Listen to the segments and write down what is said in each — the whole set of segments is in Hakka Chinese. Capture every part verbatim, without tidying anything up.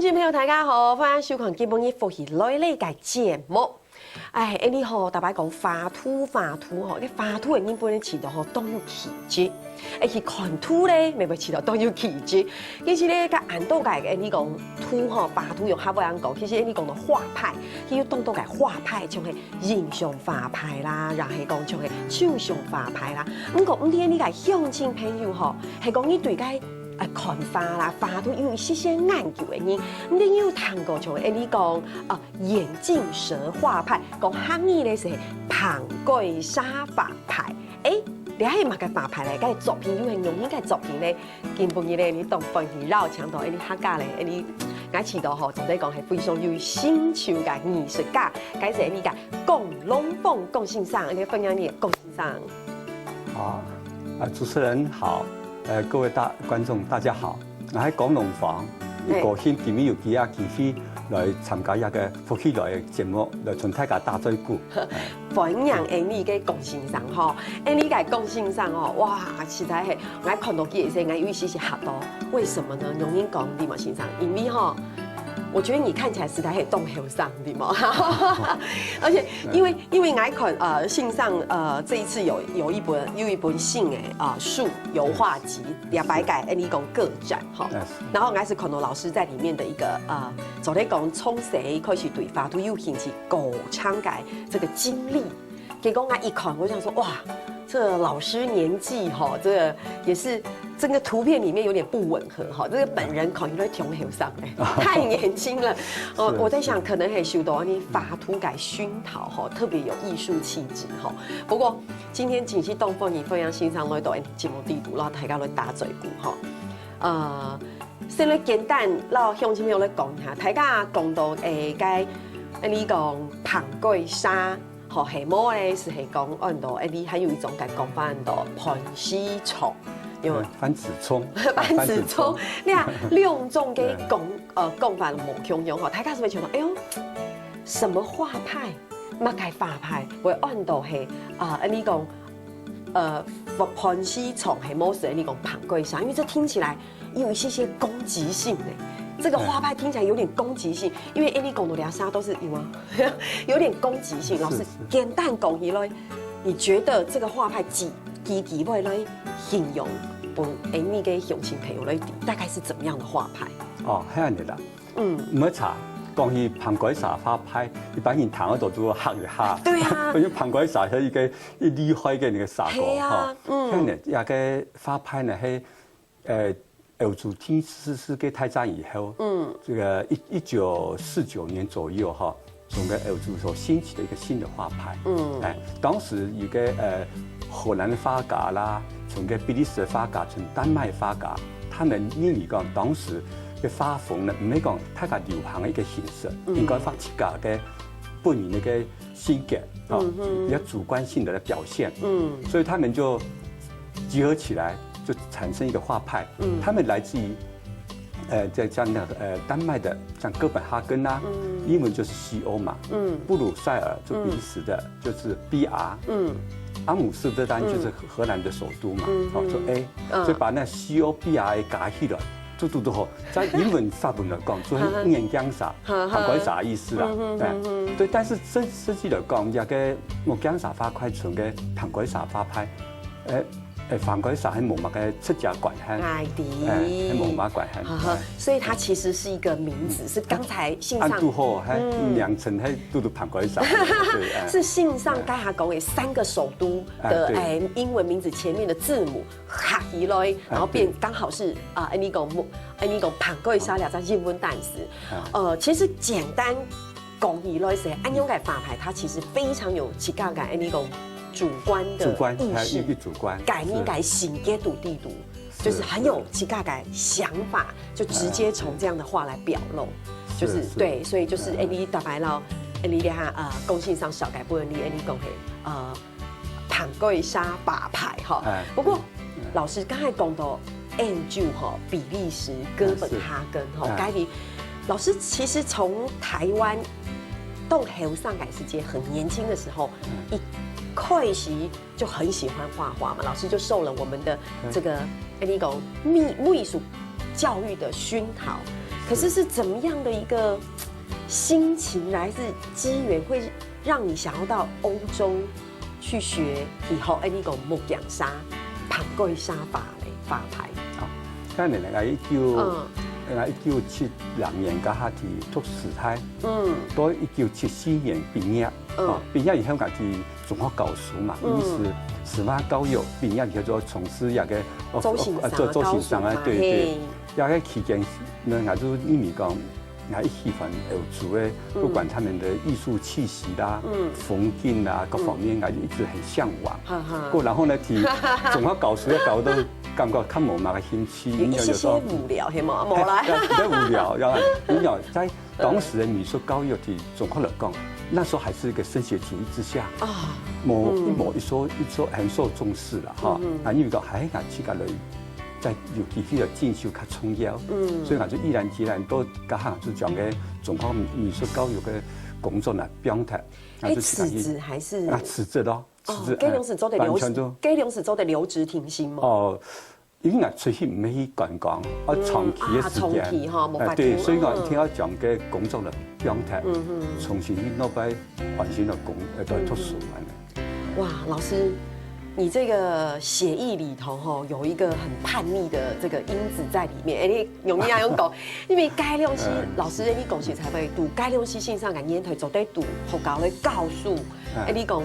听众朋友，大家好，欢迎收看今晡日福氣來了个節目。哎，恁呢吼，逐擺講畫圖畫圖吼，該畫圖个人本來試著吼當有氣質，而且看圖咧，乜會試著當有氣質。其實咧，該恁多个恁呢講圖吼，畫圖用客話恁講，其實恁呢講到畫派，其實當多个畫派，像係印象畫派啦，然後係講像係抽象畫派啦。毋過，毋知你个鄉親朋友吼，係講你對該 啊，看畫啦，畫圖有一些些研究个人，你有聽過像恁呢講，啊，眼鏡蛇畫派，講客語咧係膨蓋儕畫派。誒，這係麼个畫派咧？該作品又係仰般个作品咧？今晡日咧，你當歡喜邀請到恁呢客家咧，恁呢，𠊎試著吼，總得講係非常有成就个藝術家，該係恁呢个江龍鳳江先生，恁呢歡迎你，江先生。 好，啊，主持人好，呃，各位大，觀眾大家好。𠊎係江龍鳳，嘿。高興今晡日有機啊機會來參加這个福氣來个節目，來同大家打嘴鼓。歡迎恁呢个江先生吼，恁呢个江先生吼，哇，實在係，𠊎看到佢个時，𠊎有一些些嚇到。為什麼呢？仰般講，對無先生？因為吼，我覺得你看起來實在係當後生，對無？而且因為，因為𠊎看，呃，先生，呃，這一次有，有一本，有一本新个，啊，書油畫集，兩百改，哎，你講個展哈。嗯。然後𠊎係看到老師在裡面的一個，呃，做得講從細開始對畫圖有興趣，過長个這個經歷。結果𠊎一看，我想說，哇，這個老師年紀哈，這個也是這個圖片裡面有點不穩 很好，這個本人可能會挺後生的，太年輕了。哦，是，我在想，是。可能係受到你畫圖个熏陶吼，特別有藝術氣質吼。不過今天真係當歡喜，歡迎先生來到節目裡肚，然後大家來打嘴鼓吼。呃，先來簡單，然後鄉親朋友來講一下，大家講到，誒，該，恁呢講，膨蓋儕， 吼，係無咧，係講恁多，誒，你還有一種个講法，恁多盤絲蟲，有無？嗯，番薯蔥。番薯蔥，番薯蔥。你看，兩種个講，對。呃，講法無共樣吼，大家係毋係覺得，哎喲，什麼畫派，麼个畫派，會恁多係，啊，恁呢講，呃，盤絲蟲係無係恁呢講膨蓋儕，因為這聽起來 有一些些攻擊性欸。這個畫派聽起來有點攻擊性，因為恁呢講到這儕都係有啊，有點攻擊性。是，老師，是。簡單講起來，你覺得這個畫派幾，幾，幾位來形容，分恁呢个鄉親朋友來知，大概是怎麼樣的畫派？哦，係恁呢啦。嗯。毋會差，講起膨蓋儕畫派，一般人聽到都嚇一下。對啊。因為膨蓋儕係一個，一厲害个那個蛇哥，係啊，哈。嗯。像呢，這個畫派呢，係 呃，歐洲第一次世界大戰以後，嗯。這個一，一九四九年左右哈，從該歐洲所興起的一個新的畫派。嗯。哎，當時有個，呃，荷蘭的畫家啦，從該比利時的畫家，從丹麥畫家，他們認為講當時的畫風呢，毋係講大家流行的一個形式，嗯。應該畫自家个本人那個性格，啊，嗯哼。比較主觀性的表現。嗯。所以他們就集合起來，就產生一個畫派。嗯。他們來自於，呃，在，像那個，呃，丹麥的，像哥本哈根啊，嗯。英文就是西歐嘛。嗯。布魯塞爾，就比利時的，嗯。就是B R。嗯。阿姆斯特丹就是荷蘭的首都嘛。嗯。哦，就A。嗯。所以把那西歐B R加起來， 就堵堵好，在英文法文來講，就係眼鏡蛇，哈哈。膨蓋蛇意思啦。嗯哼，哎，嗯哼。對，但是實，實際來講，這個目鏡蛇畫派同該膨蓋蛇畫派，哎，哎，膨蓋蛇係無麼个直接關係。哎，對。哎，係無麼个關係。哈哈，哎。所以它其實是一個名字，嗯。是剛才信上，啊，堵好，哎，嗯。名稱係堵堵膨蓋蛇。對，哎。是信上該下講的三個首都的，哎，對。哎，英文名字前面的字母 合起來，然後變，哎，對。剛好是，啊，恁呢講，恁呢講膨蓋蛇這隻英文單詞。啊。呃，其實簡單講起來係，恁樣个畫派，它其實非常有自家个恁呢講主觀的主觀，意識，哎，一個主觀，感應、是。感性解讀地圖，是，就是很有自家个想法，就直接從這樣的畫來表露，是。就是，是，是。對，所以就是，嗯。哎，你大概咯，哎，你等下，呃，公信上小改不能你，哎，你講嘿，呃， 膨蓋蛇畫派吼。哎。不過，嗯。老師剛才講到歐洲吼，比利時、哥本哈根吼，哎，是。哎。該位，老師其實從台灣當後生个時節，很年輕的時候，嗯。一開始就很喜歡畫畫嘛，老師就受了我們的這個，嗯。哎，你講美，美術教育的熏陶。可是是怎么样的一个心情，还是机缘，会让你想要到欧洲去学，去學恁呢个木匠沙、爬蓋沙發咧，發牌？哦，當然啦，一九，嗯。呃，一九七六年該下去讀師大，嗯。到一九七四年畢業，嗯。哦，畢業以後，𠊎去中學教書嘛，嗯。因為是師範教育畢業以後就從事這个，哦，做先生啊，哦，做，做先生啊，教書嘛，對，對。嘿。這个期間呢，𠊎就因為講，𠊎一喜歡歐洲个，嗯。不管他們的藝術氣息啦，嗯。風景啦，各方面，嗯。𠊎就一直很嚮往。哈哈。過然後呢，去中學教書也搞到感覺較無麼个興趣，有一些些因為有時候無聊，係無？無啦。哎，比較無聊，然後，因為在當時的美術教育，對中學來講，那時候還是一個升學主義之下，啊，無，嗯。無一所，一所很受重視了哈。嗯嗯。啊，因為講，哎，𠊎自家來，再有機會來進修較重要，嗯。所以𠊎就毅然決然到該下就將該中學美術教育个工作呢放忒，啊，就自家去，係辭職還是？啊，辭職咯，辭職，哦，該當時做得留，哎，完全就，該當時做得留職停薪無？哦， 因為𠊎出去毋係去觀光，愛長期个時間。嗯，啊，長期吼，無法度，哎，對，所以講一定愛將該工作來放忒，嗯哼。重新去那邊完成了工，呃，來讀書恁呢。哇，老師，你這個血液裡頭吼，有一個很叛逆的這個因子在裡面。哎，你容易啊，用講，因為該量時，哎。老師，你講實在話，讀該量時先生个年代做得讀學校个教書，哎。哎，你講，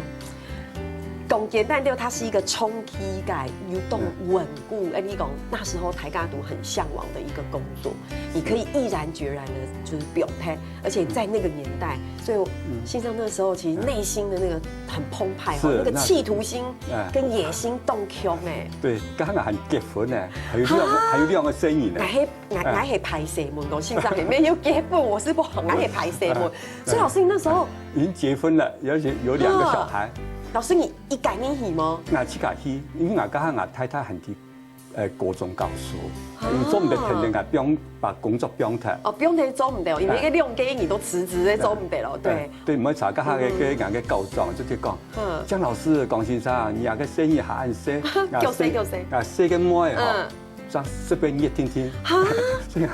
講簡單點，它是一個衝擊感，又當穩固。哎，你講那時候台大讀很嚮往的一個工作，你可以毅然決然的就是放忒，而且在那個年代，所以我，嗯。先生那時候其實內心的那個很澎湃哦，是，那個企圖心那，哎。跟野心當強哎。對，剛剛還結婚呢，還有兩個，哈？還有兩個生意呢。哎， 𠊎，哎。𠊎係歹勢問，講先生係無有結婚，我是不好，𠊎係歹勢問。哎。所以老師，你那時候，已經結婚了，而且有兩個小孩。啊，老師，你一個人去嗎？𠊎自家去，因為𠊎剛好𠊎太太還在，呃，高中教書，啊。因為做毋得天天啊，放，把工作放忒。哦，放忒做毋得哦，因為哎。該兩個你都辭職，該做毋得了，對。哎，對，毋好吵，剛好該個，嗯。𠊎个校長就去講，嗯。江老師，江先生，你啊个生意還恁細，啊，細，細，細。啊，細个妹吼，嗯。 像這邊一定定。哈？所以，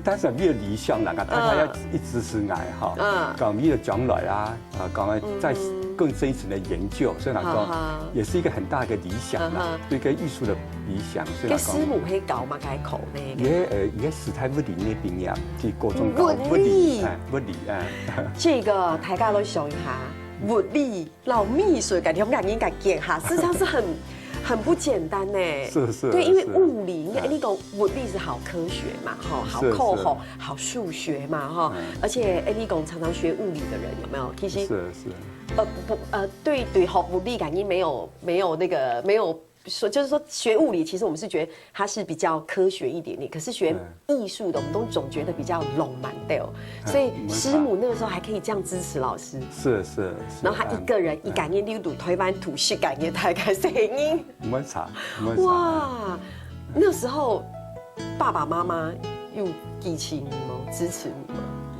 但是為了理想啦，大家要，嗯。一直是愛哈，嗯。講為了將來啊，啊，講再更深一層的研究，嗯。所以來講，哈哈。也是一個很大的理想啦，嗯哼。對該藝術的理想，所以來講。該師母係教麼个科呢？也，呃，也是在物理那邊呀，去高中教物理，物理。哎，物理，哎。這個大家都想一下，物理 摎美術个兩個人个結合，事實上是很，很不簡單呢。是，是，對，因為物理，是。你講物理是好科學嘛，吼，好科學，是，是。好數學嘛，吼，嗯。而且，哎，你講常常學物理的人有沒有？其實，是，是。呃，不，呃，對，對，學物理感覺沒有，沒有那個，沒有說，就是說學物理，其實我們是覺得 它是比較科學一點點，可是學藝術的，嗯。我們都總覺得比較浪漫，對哦。嗯，所以師母那個時候還可以這樣支持老師。是，是，是，然後他一個人，嗯。一個人，你就台灣土生个，大概生人。毋會差，毋會差。哇，那時候爸爸媽媽有支持你嗎？支持你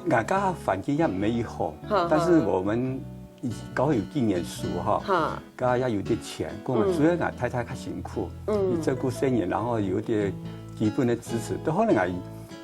嗎？𠊎家環境也毋係好，哈哈。但是我們 搞有幾年書哈，哈。該也有點錢，講，嗯。主要𠊎太太較辛苦，嗯。你照顧細人，然後有點基本的支持。到後來𠊎，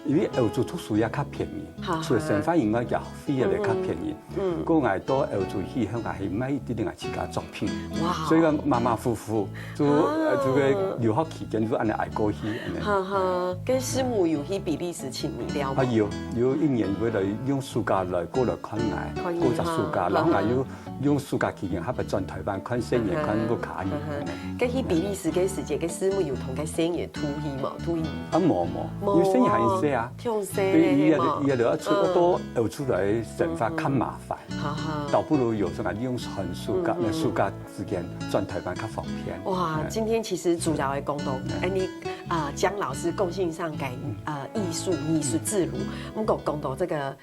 因為歐洲讀書也較便宜，哈哈。除了生活以外，學費也較便宜。嗯。嗯。過𠊎到歐洲去以後，𠊎還賣一點點𠊎自家作品。哇。所以講馬馬虎虎，就，啊。呃，就个留學期間就恁樣挨過去，恁樣。哈哈，跟師母有去比利時請你了嗎？啊，有，有一年為了用暑假來過來看𠊎，看你，過隻暑假，哈，然後𠊎又 用暑假期間，還會轉台灣看細人，嗯哼，看屋下人。嗯哼。該去比利時个時節，該師母有同該細人渡去無？渡去？啊，無，無，無哦。因為細人還細啊。忒細咧，對，佢也，係無？佢也要出，嗯。到歐洲來生活較麻煩。嗯，嗯。哈哈。倒不如有時候用寒暑假，嗯，嗯。那暑假之間轉台灣較方便。哇，嗯。今天其實主要的講到，嗯。哎，你，啊，江老師貢獻上个，嗯。呃，藝術，藝術之路。嗯。毋過講到這個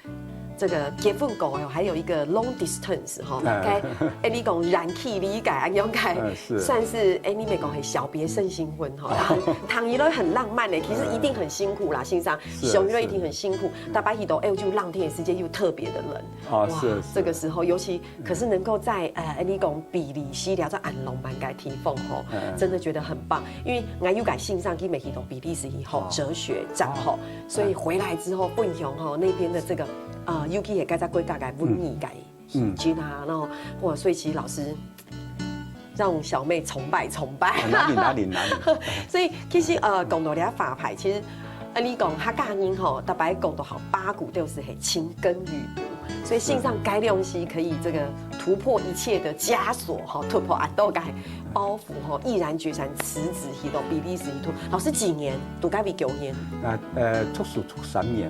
這個結婚過後，還有一個long distance吼，哎該，哎，你講遠距離个，恁樣个，哎是算是，哎，你乜講係小別勝新婚吼，然後談起來很浪漫的，其實一定很辛苦啦，先生，是想起來一定很辛苦，大家一到歐洲浪天的時間又特別的冷，啊是是這個時候尤其可是能夠在呃，你講比利時這種恁浪漫个地方吼，嗯真的覺得很棒，因為𠊎有个先生佢乜去到比利時去學哦哲學哲吼，所以回來之後分享吼那邊的這個呃，尤其係該隻國家个文藝个。嗯其他，然後哇，所以其實老師讓小妹崇拜崇拜。啊哪裡哪裡哪裡，所以其實呃，講到這法牌，其實呃，你講客家人吼，大家講到好八股都是很情根與骨，所以線上該量是可以這個突破一切的枷鎖哈，突破恁多个包袱哈，毅然決然辭職去到比利時去讀。老師幾年？讀該位九年？啊呃讀書讀三年，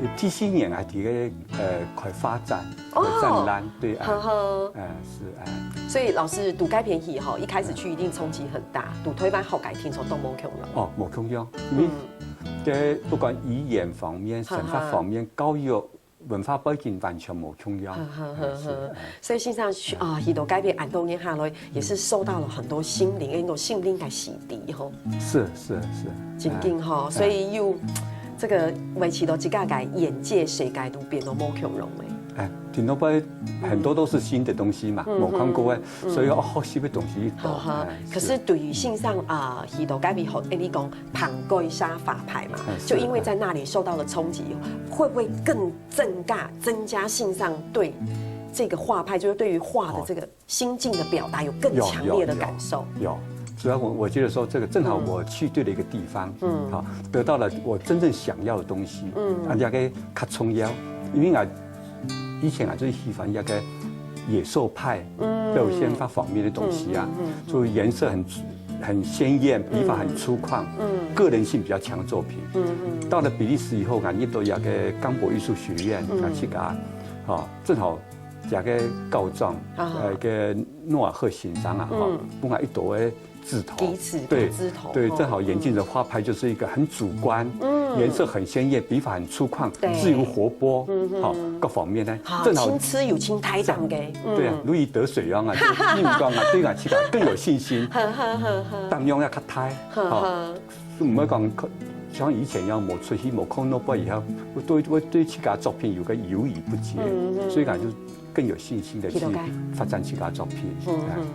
呃第四年還在該呃開畫展，哦展覽對啊，呵呵。哎是哎。所以老師讀該片戲吼，一開始去一定衝擊很大，讀台灣學界聽說都無共樣。哦，無共樣，因為嗯，這不管語言方面、哈哈生活方面、教育、文化背景完全無共樣。呵呵呵哎是呵哎。所以線上去啊，去到該片恁多年下來，也是受到了很多心靈，那種心靈个洗滌吼。是是是，真緊吼，所以又這個維持到自家个眼界、世界都變到無共樣了。哎，聽到不很多都是新的東西嘛，嗯沒看過哎，所以要學習的東西多。好好哎，可是對於線上啊，去到該位學，哎，你講盤蓋沙法牌嘛，哎是就因為在那裡受到了衝擊，會不會更增加增加線上對這個畫派，就是對於畫的這個心境的表達有更強烈的感受？有，主要我我覺得說這個正好我去對了一個地方，嗯，好，得到了我真正想要的東西，嗯，啊，那個較重要，因為啊，以前啊最喜歡那個野獸派，嗯，表現法方面的東西啊，所以顏色很很鮮豔，筆法很粗獷，嗯，個人性比較強的作品，嗯嗯，到了比利時以後啊，入到那個岡博藝術學院，啊，去啊，好，正好 這個校長，啊呃，个諾爾赫先生啊，哈，分𠊎一朵个指頭，彼此對指頭，對，哦正好眼鏡的畫派就是一個很主觀，顏色很鮮豔，筆法很粗獷，對自由活潑，哈，各方面呢，好，正好青春又青苔當个，對啊，如魚得水一樣啊，就運動啊，對啊，自家更有信心，呵呵呵呵膽量要較大，哈，呵呵，毋會講像以前一樣無出去，無看到以後，我對我對自家作品有個猶豫不決，所以講就更有信心的去去了解發展自家作品。嗯哎嗯，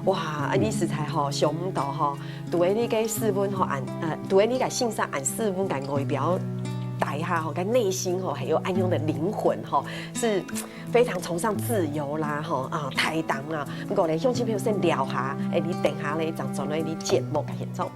哇，啊你實在吼，想毋到吼，對於你个斯文吼，恁呃，對於你个先生恁斯文个外表底下吼，个內心吼，還有恁樣的靈魂吼，是非常崇尚自由啦，吼啊，大膽啦。不過呢，鄉親朋友先尞下，哎，你等下呢，正轉來你節目个現場。